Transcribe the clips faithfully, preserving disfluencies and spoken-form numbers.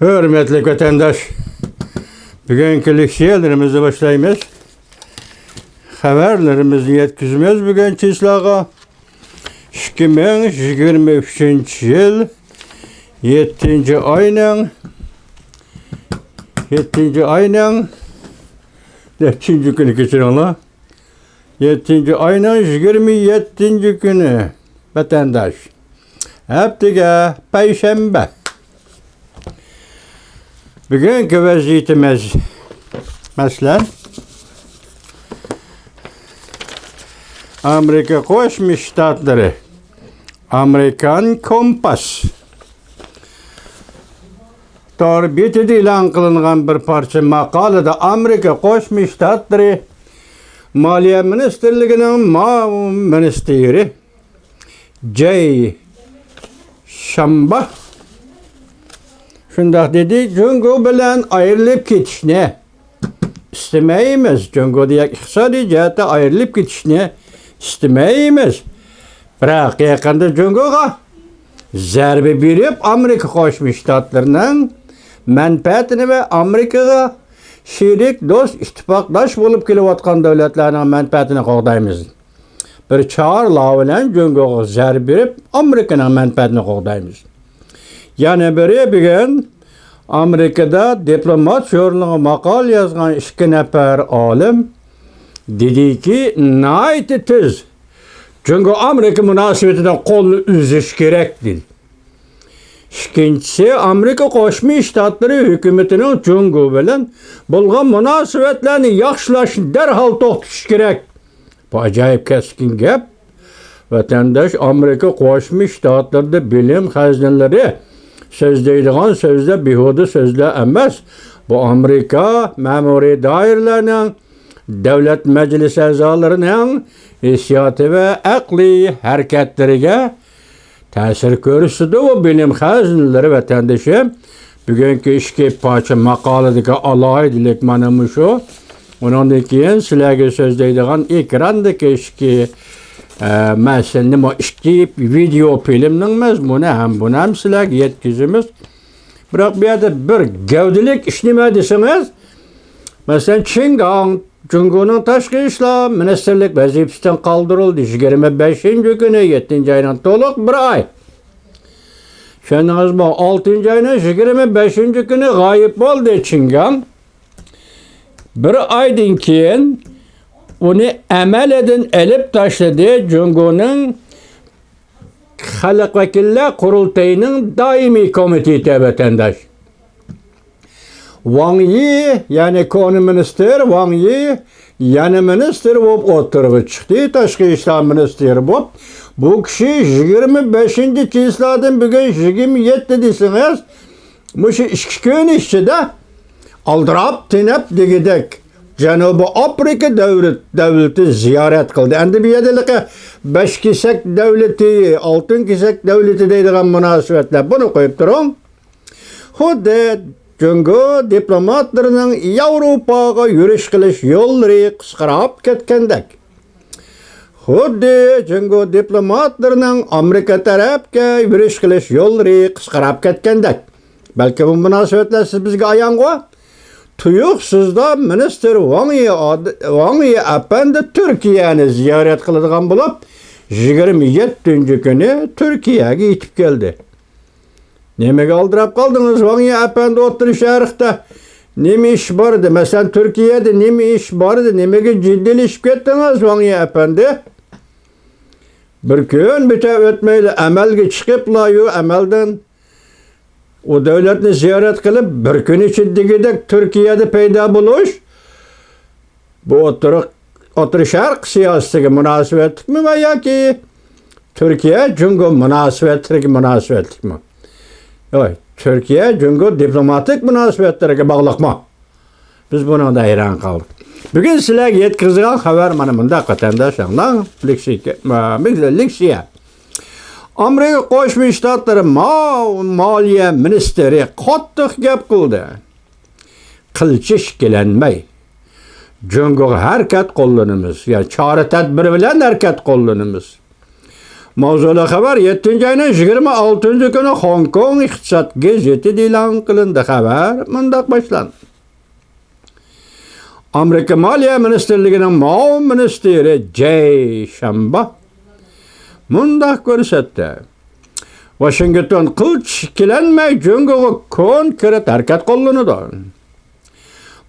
ھۆرمەتلىك ۋەتەنداش، بۈگۈنكى لېكسىيەلىرىمىزنى باشلايمىز. خەۋەرلىرىمىزنى يەتكۈزىمىز بۈگۈن چىسلاغا. ئىككى مىڭ يىگىرمە ئۈچىنچى يىل يەتتىنچى ئاينىڭ، يەتتىنچى ئاينىڭ نەچچىنچى كۈنى، كەچۈرۈڭلار. يەتتىنچى ئاينىڭ يىگىرمە يەتتىنچى كۈنى، ۋەتەنداش. ھەپتىگە پەيشەنبە. بۈگۈنكى ۋەزىيىتىمىز، مەسىلەن، ئامېرىكا قوشما شتاتلىرى، ئامېرىكان كومپاس تور بېتىدە ئېلان قىلىنغان بىر پارچە ماقالىدە ئامېرىكا قوشما شتاتلىرى مالىيە مىنىستىرلىكىنىڭ مۇئاۋىن مىنىستىرى جەي شامبا شۇنداق دېدى، جۇڭگو بىلەن ئايرىلىپ كېتىشنى ئىستىمەيمىز. جۇڭگودىن ئىقتىسادىي جەھەتتە ئايرىلىپ كېتىشنى ئىستىمەيمىز. بىراق يېقىندا جۇڭگوغا زەربە بېرىپ، ئامېرىكا قوشما شتاتلىرىنىڭ مەنپەئەتىنى ۋە ئامېرىكىغا شېرىك، دوست، ئىتتىپاقداش بولۇپ كېلىۋاتقان دۆلەتلەرنىڭ مەنپەئەتىنى قوغدايمىز. بىر چارلا بىلەن جۇڭگوغا زەربە بېرىپ، ئامېرىكىنىڭ مەنپەئەتىنى قوغدايمىز. يەنە بىرى، بۈگۈن ئامېرىكىدا دىپلومات ژۇرنىلىغا ماقالە يازغان ئىككى نەپەر ئالىم دېدىكى، ناھايىتى تېز جۇڭگو ئامېرىكا مۇناسىۋىتىدىن قولىنى ئۈزۈش كېرەك، دېدى. ئىككىنچىسى، ئامېرىكا قوشما شتاتلىرى ھۆكۈمىتىنىڭ جۇڭگو بىلەن بولغان مۇناسىۋەتلەرنى ياخشىلاشنى دەرھال توختىتىش كېرەك. بۇ ئاجايىپ كەسكىن گەپ. ۋەتەنداش، ئامېرىكا قوشما شتاتلىرىدا بىلىم خەزنىلىرى سۆزلەيدىغان سۆزلەر بىھۇدە سۆزلەر ئەمەس. بۇ ئامېرىكا مەمۇرىي دائىرىلەرنىڭ، دۆلەت مەجلىسى ئەزالىرىنىڭ ھېسسىياتى ۋە ئەقلىي ھەرىكەتلىرىگە تەسىر كۆرسىتىدۇ بۇ بىلىم خەزىنىلىرى، ۋەتەندىشىم. بۈگۈنكى ئىككى پارچە ماقالىدىكى ئالاھىدىلىك مانا مۇشۇ. ئۇنىڭدىن كېيىن سىلەرگە سۆزلەيدىغان ئېكراندىكى ئىككى، ئە، مەسىلىنى، بۇ ئىككى ۋىدېئو فىلىمنىڭ مەزمۇنى ھەم بۇنى ھەم سىلەرگە يەتكۈزىمىز. بىراق بۇ يەردە بىر گەۋدىلىك ئىش نېمە دېسىڭىز، مەسىلەن، چىن گاڭ جۇڭگونىڭ تاشقى ئىشلار مىنىستىرلىك ۋەزىپىسىدىن قالدۇرۇلدى. يىگىرمە بەشىنچى كۈنى، يەتتىنچى ئاينىڭ تولۇق بىر ئاي. چۈشەندىڭىزمۇ؟ ئالتىنچى ئاينىڭ يىگىرمە بەشىنچى كۈنى غايىب بولدى چىن گاڭ. بىر ئايدىن كېيىن ئۇنى ئەمەلىدىن ئېلىپ تاشلىدى جۇڭگونىڭ خەلق ۋەكىللەر قۇرۇلتىيىنىڭ دائىمىي كومىتېتى، ۋەتەنداش. ۋاڭ يى، يەنى كونا مىنىستىر ۋاڭ يى يەنە مىنىستىر بولۇپ ئوتتۇرىغا چىقتى، تاشقى ئىشلار مىنىستىرى بولۇپ. بۇ كىشى يىگىرمە بەشىنچى چىسلادىن بۈگۈن يىگىرمە يەتتە دېسىڭىز، مۇشۇ ئىككى كۈن ئىچىدە ئالدىراپ تېنەپ دېگۈدەك جەنۇبىي ئافرىقا دەۋلىتى زىيارەت قىلدى. ئەمدى بۇ يەردە ھېلىقى بەش كېسەك دەۋلىتى، ئالتۇن كېسەك دەۋلىتى دەيدىغان مۇناسىۋەتلەر، بۇنى قويۇپ تۇرۇڭ. خۇددى جۇڭگو دىپلوماتلىرىنىڭ ياۋروپاغا يۈرۈش قىلىش يوللىرى قىسقىراپ كەتكەندەك. خۇددى جۇڭگو دىپلوماتلىرىنىڭ ئامېرىكا تەرەپكە يۈرۈش قىلىش يوللىرى قىسقىراپ كەتكەندەك. بەلكى بۇ مۇناسىۋەتلەر سىز بىزگە ئايانغۇ؟ تۇيۇقسىزلا مىنىستىر ۋاڭ يى ئاد-، ۋاڭ يى ئەپەندى تۈركىيەنى زىيارەت قىلىدىغان بولۇپ، يىگىرمە يەتتىنچى كۈنى تۈركىيەگە يېتىپ كەلدى. نېمىگە ئالدىراپ قالدىڭىز، ۋاڭ يى ئەپەندى، ئوتتۇرا شەرقتە نېمە ئىش بار ئىدى؟ مەسىلەن، تۈركىيەدە نېمە ئىش بار ئىدى؟ نېمىگە جىددىيلىشىپ كەتتىڭىز، ۋاڭ يى ئەپەندى؟ بىر كۈن بىتەر ئۆتمەيلا ئەمەلگە چىقىپلا، يۇ ئەمەلدىن ئۇ دۆلەتنى زىيارەت قىلىپ، بىر كۈن ئىچىدە دېگۈدەك تۈركىيەدە پەيدا بولۇش، بۇ ئوتتۇرا، ئوتتۇرا شەرق سىياسىتىگە مۇناسىۋەتلىكمۇ ۋە ياكى تۈركىيە جۇڭگو مۇناسىۋەتلىرىگە مۇناسىۋەتلىكمۇ؟ ياق، تۈركىيە جۇڭگو دىپلوماتىك مۇناسىۋەتلىرىگە باغلىقمۇ؟ بىز بۇنىڭدا ھەيران قالدۇق. بۈگۈن سىلەرگە يەتكۈزىدىغان خەۋەر مانا مۇنداق، ۋەتەنداش، ئاڭلاڭ. لېكسىيە، لېكسىيە. ئامېرىكا قوشما شتاتلىرى ما-، مالىيە مىنىستىرى قاتتىق گەپ قىلدى. قىلچە ئىككىلەنمەي، جۇڭگوغا ھەرىكەت قوللىنىمىز، يەنى چارە تەدبىر بىلەن ھەرىكەت قوللىنىمىز. ماۋزۇلۇق خەۋەر يەتتىنچى ئاينىڭ يىگىرمە ئالتىنچى كۈنى خوڭكوڭ ئىقتىساد گېزىتىدە ئېلان قىلىندى. خەۋەر مۇنداق باشلاندى. ئامېرىكا مالىيە مىنىستىرلىكىنىڭ مۇئاۋىن مىنىستىرى جەي شەنبا مۇنداق كۆرسەتتى. ۋاشىنگتون قىلچە ئىككىلەنمەي جۇڭگوغا كونكرېت ھەرىكەت قوللىنىدۇ.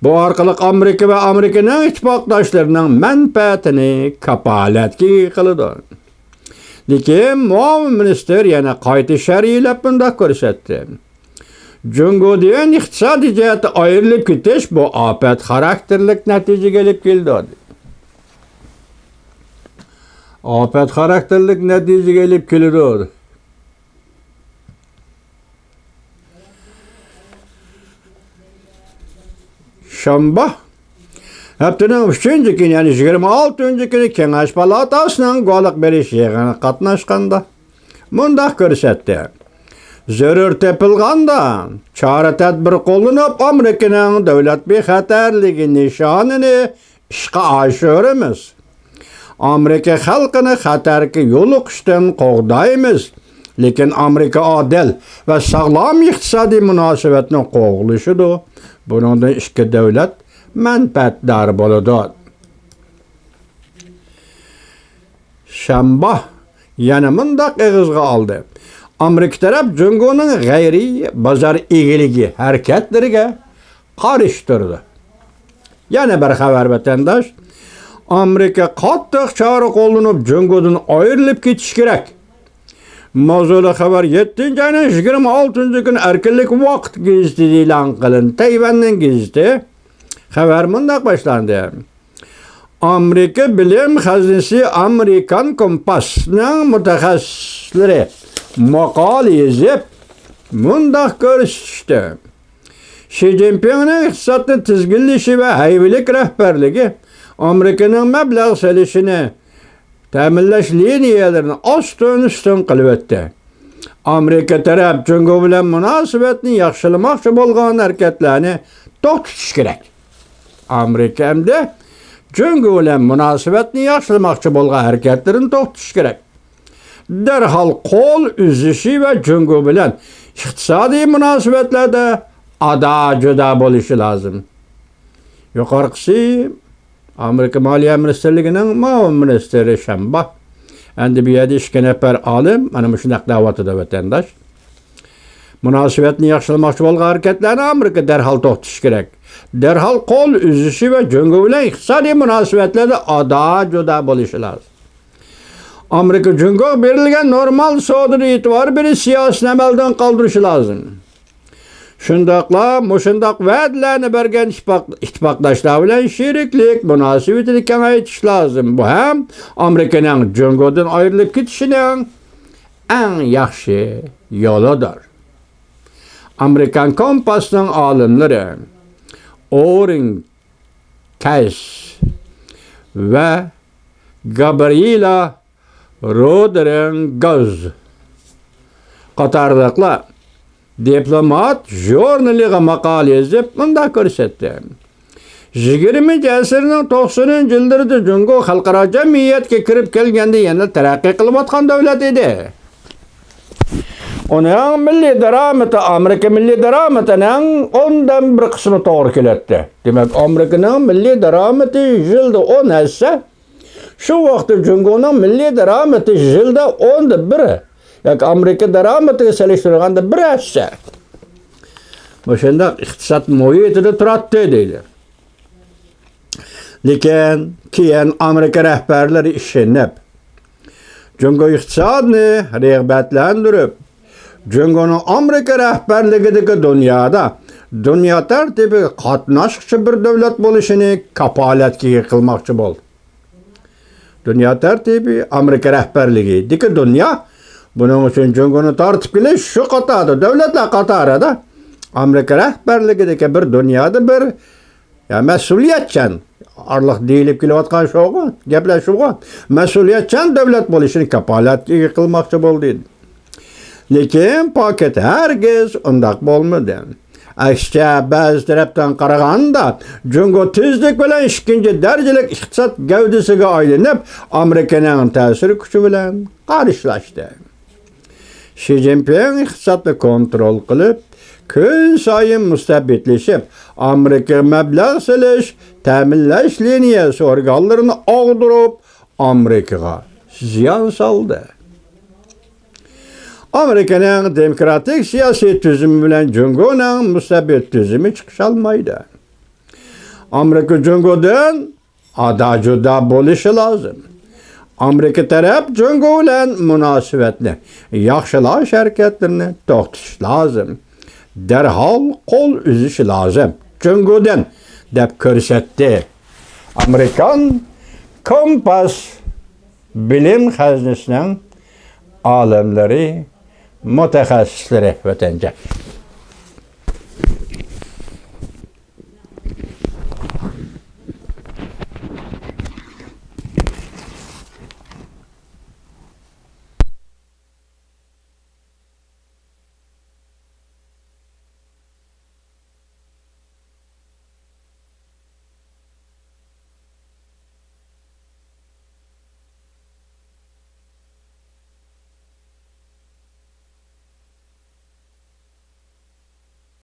بۇ ئارقىلىق ئامېرىكا ۋە ئامېرىكىنىڭ ئىتتىپاقداشلىرىنىڭ مەنپەئەتىنى كاپالەتكە ئىگە قىلىدۇ. لېكىن مۇئاۋىن مىنىستىر يەنە قايتا شەرھلەپ مۇنداق كۆرسەتتى. جۇڭگودىن ئىقتىسادىي جەھەتتە ئايرىلىپ كېتىش بۇ ئاپەت خاراكتېرلىك نەتىجىگە ئېلىپ كېلىدۇ. ئاپەت خاراكتېرلىك نەتىجىگە ئېلىپ كېلىدۇ. شەنبە ھەپتىنىڭ ئۈچىنچى كۈنى، يەنى يىگىرمە ئالتىنچى كۈنى كېڭەش پالاتاسىنىڭ گۇۋاھلىق بېرىش يىغىنىغا قاتناشقاندا مۇنداق كۆرسەتتى. زۆرۈر تېپىلغاندا، چارە-تەدبىر قوللىنىپ، ئامېرىكىنىڭ دۆلەت بىخەتەرلىكى نىشانىنى ئىشقا ئاشۇرىمىز. ئامېرىكا خەلقىنى خەتەرگە يولۇقۇشتىن قوغدايمىز. لېكىن ئامېرىكا ئادىل ۋە ساغلام ئىقتىسادىي مۇناسىۋەتنى قوغلىشىدۇ. بۇنىڭدىن ئىككى دۆلەت مەنپەئەتدار بولىدۇ. شەنبە يەنە مۇنداق ئېغىزغا ئالدى. ئامېرىكا تەرەپ جۇڭگونىڭ غەيرىي بازار ئىگىلىكى ھەرىكەتلىرىگە قارشى تۇرىدۇ. يەنە بىر خەۋەر، ۋەتەنداش. ئامېرىكا قاتتىق چارە قوللىنىپ، جۇڭگودىن ئايرىلىپ كېتىشى كېرەك. ماۋزۇلۇق خەۋەر يەتتىنچى ئاينىڭ يىگىرمە ئالتىنچى كۈنى ئەركىنلىك ۋاقىت گېزىتىدە ئېلان قىلىندى. تەيۋەننىڭ گېزىتى. خەۋەر مۇنداق باشلاندى. ئامېرىكا بىلىم خەزنىسى ئامېرىكان كومپاسنىڭ مۇتەخەسسىسلىرى ماقالە يېزىپ، مۇنداق كۆرسىتىشتى. شى جىنپىڭنىڭ ئىقتىسادنى تىزگىنلىشى ۋە ھەيۋىلىك رەھبەرلىكى ئامېرىكىنىڭ مەبلەغ سېلىشىنى تەمىنلەش لىنىيەلىرىنى ئاستىن-ئۈستۈن قىلىۋەتتى. ئامېرىكا تەرەپ جۇڭگو بىلەن مۇناسىۋەتنى ياخشىلىماقچى بولغان ھەرىكەتلەرنى توختىتىش كېرەك. ئامېرىكا ئەمدى جۇڭگو بىلەن مۇناسىۋەتنى ياخشىلىماقچى بولغان ھەرىكەتلىرىنى توختىتىش كېرەك. دەرھال قول ئۈزۈشى ۋە جۇڭگو بىلەن ئىقتىسادىي مۇناسىۋەتلەردە ئادا-جۇدا بولۇشى لازىم. يۇقىرىقىسى ئامېرىكا مالىيە مىنىستىرلىكىنىڭ مۇئاۋىن مىنىستىرى شەنبا. ئەمدى بۇ يەردە ئىككى نەپەر ئالىم مانا مۇشۇنداق دەۋاتىدۇ، ۋەتەنداش. مۇناسىۋەتنى ياخشىلىماقچى بولغان ھەرىكەتلەرنى ئامېرىكا دەرھال توختىتىشى كېرەك. دەرھال قول ئۈزۈشى ۋە جۇڭگو بىلەن ئىقتىسادىي مۇناسىۋەتلەردە ئادا-جۇدا بولۇشى لازىم. ئامېرىكا جۇڭگوغا بېرىلگەن نورمال سودىدا ئېتىبار بېرىش سىياسىتىنى ئەمەلدىن قالدۇرۇشى لازىم. شۇنداقلا مۇشۇنداق ۋەدىلەرنى بەرگەن ئىتتىپاق-، ئىتتىپاقداشلار بىلەن شېرىكلىك مۇناسىۋىتىنى كېڭەيتىش لازىم. بۇ ھەم ئامېرىكىنىڭ جۇڭگودىن ئايرىلىپ كېتىشىنىڭ ئەڭ ياخشى يولىدۇر. ئامېرىكان كومپاسنىڭ ئالىملىرى ئورېن كەيس ۋە گابرىيېلا رودرىگوز قاتارلىقلار دىپلومات ژۇرنىلىغا ماقالە يېزىپ مۇنداق كۆرسەتتى. يىگىرمىنچى ئەسىرنىڭ توقسىنىنچى يىللىرىدا جۇڭگو خەلقئارا جەمئىيەتكە كىرىپ كەلگەندە يەنە تەرەققىي قىلىۋاتقان دۆلەت ئىدى. ئۇنىڭ مىللىي دارامىتى ئامېرىكا مىللىي دارامىتىنىڭ ئوندىن بىر قىسمى توغرا كېلەتتى. دېمەك، ئامېرىكىنىڭ مىللىي دارامىتى يىلدا ئون ھەسسە، شۇ ۋاقىتتا جۇڭگونىڭ مىللىي دارامىتى يىلدا ئوندا بىر، ياكى ئامېرىكا دارامىتىگە سېلىشتۇرغاندا بىر ھەسسە مۇشۇنداق ئىقتىساد مۇھىتىدا تۇراتتى دەيدۇ. لېكىن كېيىن ئامېرىكا رەھبەرلىرى ئىشىنىپ، جۇڭگو ئىقتىسادىنى رىغبەتلەندۈرۈپ، جۇڭگونىڭ ئامېرىكا رەھبەرلىكىدىكى دۇنيادا دۇنيا تەرتىپىگە قاتناشقۇچى بىر دۆلەت بولۇشىنى كاپالەتكە ئىگە قىلماقچى بولدى. دۇنيا تەرتىپى، ئامېرىكا رەھبەرلىكىدىكى دۇنيا، بۇنىڭ ئۈچۈن جۇڭگونى تارتىپ كېلىش شۇ قاتاردا، دۆلەتلەر قاتارىدا ئامېرىكا رەھبەرلىكىدىكى بىر دۇنيادا بىر، يا، مەسئۇلىيەتچان، ئارىلىق دېيىلىپ كېلىۋاتقان شۇغۇ، گەپلەر شۇغۇ، مەسئۇلىيەتچان دۆلەت بولۇشىنى كاپالەتكە ئىگە قىلماقچى بولدى. لېكىن پاكىت ھەرگىز ئۇنداق بولمىدى. ئەكسىچە، بەزى تەرەپتىن قارىغاندا، جۇڭگو تېزلىك بىلەن ئىككىنچى دەرىجىلىك ئىقتىساد گەۋدىسىگە ئايلىنىپ، ئامېرىكىنىڭ تەسىر كۈچى بىلەن قارشىلاشتى. شى جىنپىڭ ئىقتىسادنى كونترول قىلىپ، كۈنسايىن مۇستەبىتلىشىپ، ئامېرىكىغا مەبلەغ سېلىش، تەمىنلەش لىنىيەسى ئورگانلىرىنى ئاغدۇرۇپ، ئامېرىكىغا زىيان سالدى. ئامېرىكىنىڭ دېموكراتىك سىياسىي تۈزۈمى بىلەن جۇڭگونىڭ مۇستەبىت تۈزۈمى چىقىشالمايدۇ. ئامېرىكا جۇڭگودىن ئادا-جۇدا بولۇشى لازىم. ئامېرىكا تەرەپ جۇڭگو بىلەن مۇناسىۋەتنى ياخشىلاش ھەرىكەتلىرىنى توختىتىشى لازىم. دەرھال قول ئۈزۈشى لازىم. جۇڭگودىن، دەپ كۆرسەتتى ئامېرىكان كومپاس بىلىم خەزنىسىنىڭ ئالىملىرى، مۇتەخەسسىسلىرى. ۋەتەنچە.